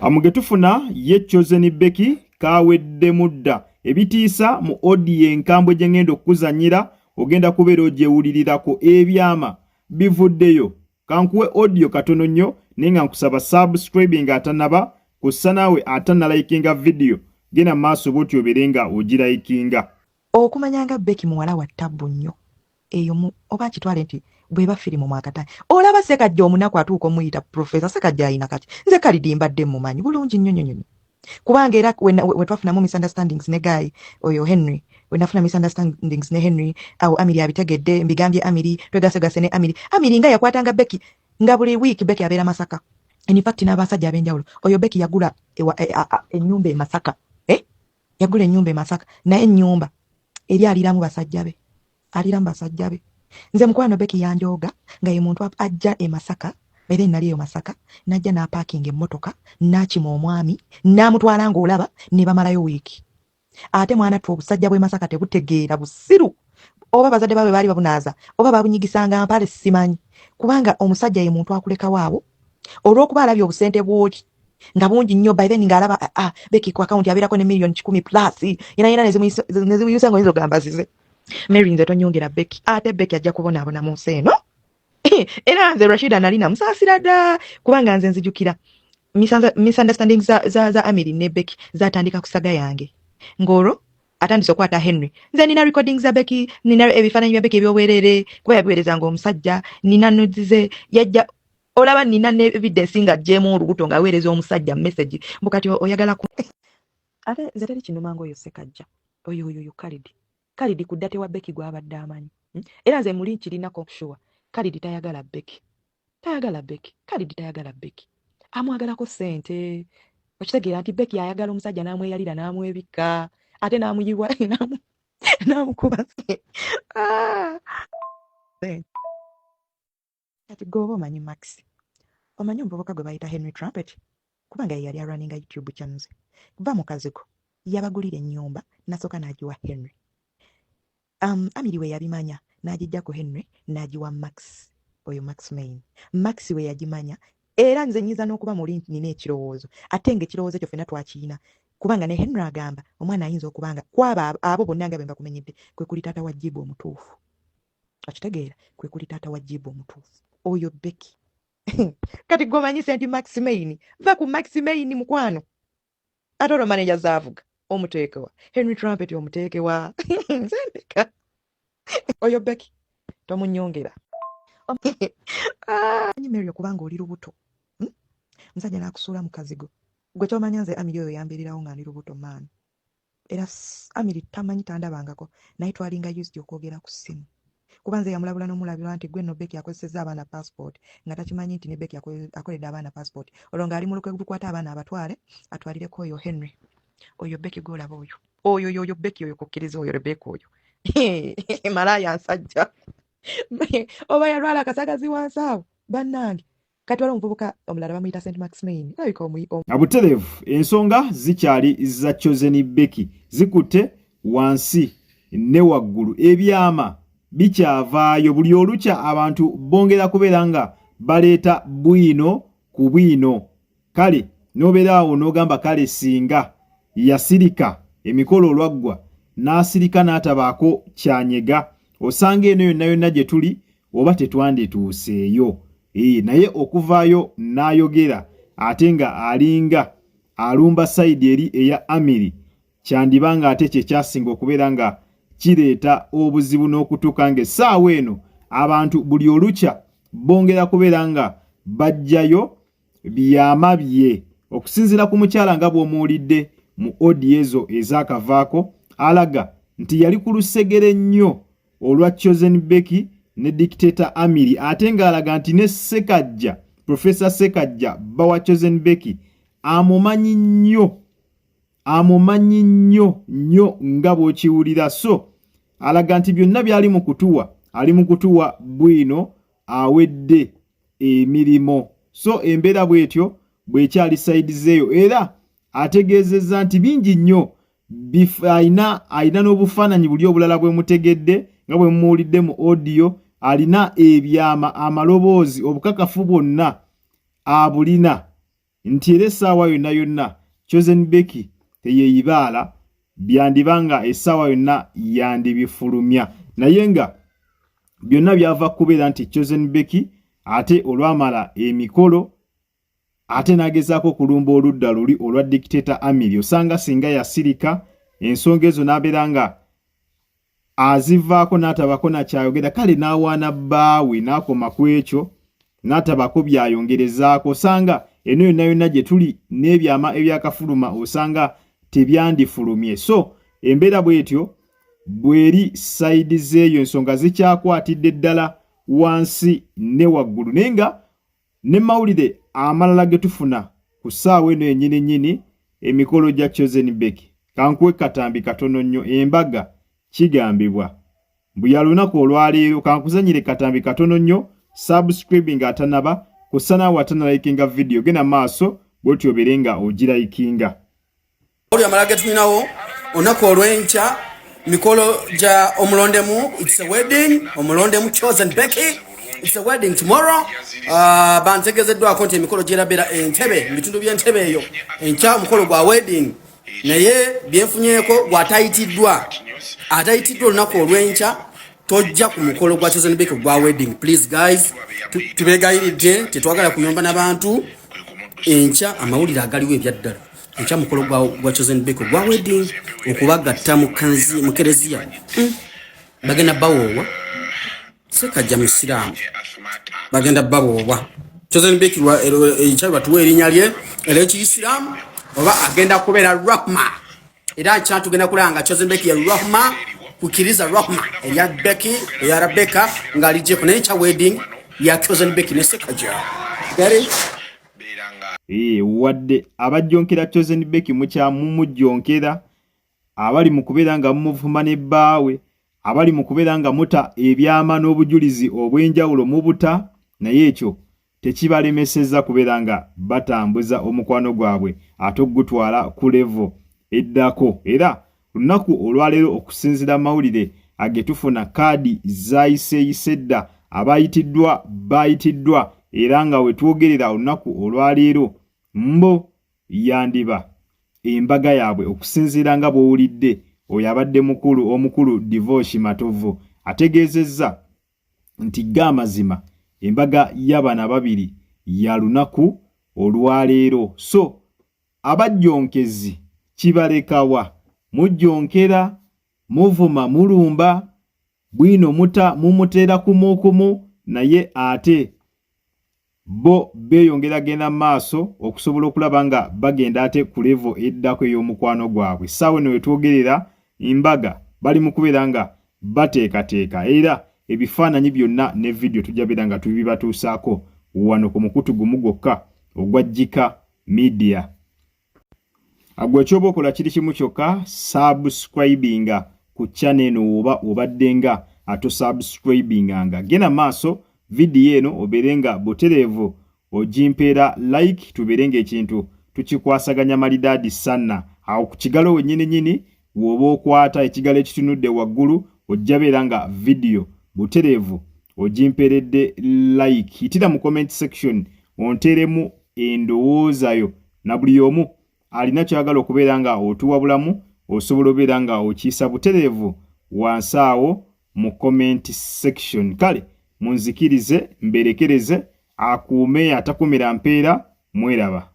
Amuge tufuna ye Chosen Becky kaweddemu dda ebitiisa mu audio enkambwe gye ngenda okukuzannyira ogenda kubeera ogyewulirirako ebyama bivuddeyo. Kankuwe audio katono nnyo naye nga nkusaba subscribing atanaba kussa naawe atanalayikinga vidiyo genda mu maaso bwotyo obeere nga ogirayikinga. Okumanya nga Becky muwala wa ttabbu nnyo eyo mu oba akitwale nti bweba firimu mwakata olaba Sekajja omunaku atuuka omuyita profesa. Sekajja ayina kati nze Kalidi mbadde mumanyi bulungi nnyo nnyo nnyo kubanga era wetwafunamu misunderstandings ne guy oyo Henry, wenafuna misunderstandings ne Henry awo Amiri abitegedde, mbigambye Amiri, twegasegase ne Amiri. Amiri nga yakwatanga Becky nga buli week Becky abeera Masaka, in fact n'abasajja ab'enjawulo. Oyo Becky yagula ennyumba e Masaka, eh? Yagula ennyumba e Masaka naye ennyumba eri aliramu basajja be, aliramu basajja be. Nze mukwano Becky yanjooga nga ye muntu ajja e Masaka, era enali eyo Masaka najja n'apaakinga emmotoka n'akima omwami n'amutwala ng'olaba ne bamalayo wiiki. Ate mwana ttu obusajja bw'e Masaka tebutegeera busiru, oba bazadde baabwe baali babunaaza oba babunyigisanga mpale simanyi, kubanga omusajja ye muntu akulekawo awo olw'okuba alabye obusente bw'oli nga bungi nnyo. By then ng'alaba ah, ah, Becky ku akawunti abeerako ne 100,000,000 plus yena yena nezimuyisa ng'oyinza ogamba zize. Mary nze tonyongera Becky, ate Becky ajja kubonaabona mu nsi eno. Era nze Rashida nali namusaasira dda kubanga nze nzijukira misunderstanding za Amiri ne Becky zatandika kusaga yange ng'olwo atandise okwata Henry. Nze nina recording za Becky, nina ebifaananyi bya Becky ebyobwereere kuba yabiweerezanga omusajja, nina nudes ze yajja olaba, nina ne evidence nga aggyemu olubuto ng'aweereza omusajja message mbu kati oyagala ku ate nze teri kinuma ng'oyo Sekajja oyo oyo oyo Kalidi Kalidi ku ddate wa Becky gw'abadde amanyi, Era nze muli nkirinako sure Kalidi tayagala Becky, tayagala Becky. Kalidi tayagala Becky, amwagalako ssente. Okitegeera nti Becky ayagala omusajja n'amweyalira n'amwebikka ate n'amuyiwa n'amukuba. Ah! Kati gwe oba omanyi Max, omanyi omuvubuka gwe bayita Henry Trumpet, kubanga ye yali arunninga YouTube channels va mu kazigo yabagulira ennyumba nasooka n'agiwa Henry. Amiri we yabimanya n'agijja ku Henry n'agiwa Max oyo Max Main. Max we yagimanya era nze nyiza n'okuba muli nina ekirowoozo ate ng'ekirowoozo ekyo ffenna twakiyina kubanga ne Henry agamba omwana ayinza okuba nga kwabo abo bonna nga be mbakumenyedde kwe kuli taata wa Jibu omutuufu. Okitegeera kwe kuli taata wa Jibu omutuufu oyo Becky. Kati gwe omanyi Saint Max Main, va ku Max Main mukwano. Ate olwo manager zaavuga omuteekewa Henry Trumpet omuteekewa nze ndeka oyo Becky tomunyongera. Manyi Mary okubanga oli lubuto, Musajja n'akusuula mu kazigo gwe kyomanya nze Amiri oyo yambeererawo nga ndi lubuto maani. Era Amiri tamanyi tandabangako naye twalinga used okwogera ku ssimu kuba nze yamulabula n'omulabirwa nti gwe nno Becky akozesezza abaana passport nga takimanyi nti ne Becky akoledde abaana passport olwo ng'ali mu lukwe lukwata abaana abatwale atwalireko oyo Henry oyo Becky gw'olaba oyo oyo oyo Becky oyo kukkiriza oyo Rebecca oyo malaaya nsajja oba yalwala akasagazi wansi awo bannange. Kati waliwo omuvubuka omulala bamuyita St Max Main alabika Abutereevu ensonga zikyali za Chosen Becky zikutte wansi ne waggulu, ebyama bikyavaayo buli olukya, abantu bongera kubeera nga baleeta bwino ku bwino. Kale n'obeera awo n'ogamba kale singa yasirika emikolo olwaggwa n'asirika n'atabaako kyanyega, osanga eno yonna yonna gye tuli oba tetwandituuseeyo. Naye okuvaayo n'ayogera ate nga alinga alumba sayidi eri eya Amiri kyandiba nga ate kye kyasinga okubeera nga kireeta obuzibu n'okutuuka ng'essaawa eno abantu buli olukya bongera kubeera nga bajjayo byama bye. Okusinziira ku mukyala nga bw'omuwulidde mu odiyo ezo ezaakavaako, alaga nti yali ku lusegere nnyo olwa Chosen Becky ne Dictator Amiri, ate ng'alaga nti ne Sekajja, Professor Sekajja bba wa Chosen Becky amumanyi nnyo, amumanyi nnyo nnyo nga bw'okiwulira. So alaga nti byonna by'ali mu kutuwa ali mu kutuwa bwino awedde emirimu. So embeera bw'etyo bw'ekyali sayidi zeeyo, era ategeezezza nti bingi nnyo alina n'obufaananyi buli obulala bwe mutegedde nga bwe mumuwulidde mu audio, alina ebyama, amaloboozi, obukakafu bwonna abulina. nti era essaawa yonna yonna Chosen Becky teyeyibaala byandiba nga essaawa yonna yandibifulumya naye nga byonna byava kubeera nti Chosen Becky ate olwamala emikolo ate n'agezaako okulumba oludda luli olwa dictator Amiri osanga singa yasirika ensonga ezo n'abeera nga azivaako n'atabako nakyayogera kale n'awaana bbaawe n'akoma ku ekyo n'atabako byayongerezaako osanga eno yonna yonna gye tuli n'ebyama ebyakafuluma osanga tebyandifulumye so embeera bw'etyo bw'eri sayidi z'eyo ensonga zikyakwatidde ddala wansi ne waggulu naye nga Ne mawulire amalala ge tufuna ku ssaawa eno yennyini nnyini emikolo gya Chosen Becky. Kankuwe katambi katono nnyo embaga kigambibwa mbu ya lunaku olwaleero. Kankuzanyire katambi katono nnyo subscribing atanaba kussa naawe atanalayikinga vidiyo genda maaso bwotyo obeere nga ogirayikinga. Oli amala getulinawo olunaku olw'enkya mikolo gya omulondemu it's a wedding omulondemu chosen Becky it's a wedding tomorrow uh, bantegezeddwako nti emikolo gyerabeera entebe mu bitundu by'entebe eyo enkya omukolo gwa wedding naye byenfunyeeko gwatayitiddwa atayitiddwa olunaku olw'enkya tojja ku mukolo gwa chosen Becky gwa wedding please guys tubegayiridde tetwagala kuyomba nabantu enkya amawulire agaliwo ebyaddala enkya mukolo gwa, gwa chosen Becky gwa wedding okubagatta mu kereziya hmm. bagenda bawoowa sekajja musiraamu bagenda baboowa chosen Becky enkya batuwa erinnya lye eryekiyisiraamu oba agenda kubeera rahma era nkya tugenda kulaba nga chosen Becky ya Rahma kukiriza Rahma erya Becky eya Rebecca ng'alijjeko naye kya wedding ya chosen Becky ne Sekaja eh, wadde abajjonkera Chosen Becky mukyamumujjonkera abali mu kubeera nga mumuvuma ne bbaawe abali mu kubeera nga muta ebyama n'obujulizi obw'enjawulo mubuta naye ekyo tekibalemesezza kubeera nga batambuza omukwano gwabwe ate okugutwala ku levo eddako era lunaku olwaleero okusinziira mawulire agetufuna kaadi zayiseeyise dda abayitiddwa bayitiddwa era nga wetwogerera olunaku olwaleero mbo yandiba embaga yaabwe okusinziira nga bw'owulidde oyo abadde mukulu omukulu Divoshi Matovu ategeezezza nti ga amazima embaga y'abana ababiri ya lunaku olwaleero so abajjonkezi kibalekawa mujjonkera muvuma mulumba bwino muta mumuteera kumukumu naye ate bo beeyongera genda mu maaso okusobola okulaba nga bagenda ate ku levo eddako ey'omukwano gwabwe. Essaawa eno wetwogerera mbaga bali mu kubeera nga bateekateeka era ebifaananyi byonna ne vidiyo tujja beera nga tubibatuusaako wano ku mukutu gumu gwokka ogwa Jika Media. Gwe kyoba okola kiri kimu kyokka subscribinga ku channel eno woba obadde nga atosubscribinganga genda maaso vidiyo eno obeere nga butereevu ogimpeera like tubeere nga ekintu tukikwasaganya malidaadi sanna awo ku kigalo wenyini nyini woba okwata ekigalo ekitunudde waggulu ojja beera nga vidiyo butereevu ogimpeeredde like yitira mu comment section onteeremu endowoozayo na buli omu alina kyagala okubeera nga otuwabulamu osobola obeera nga okiyisa butereevu wansi awo mu comment section kale munzikirize mberekereze akuume atakumira mpeera mweraba.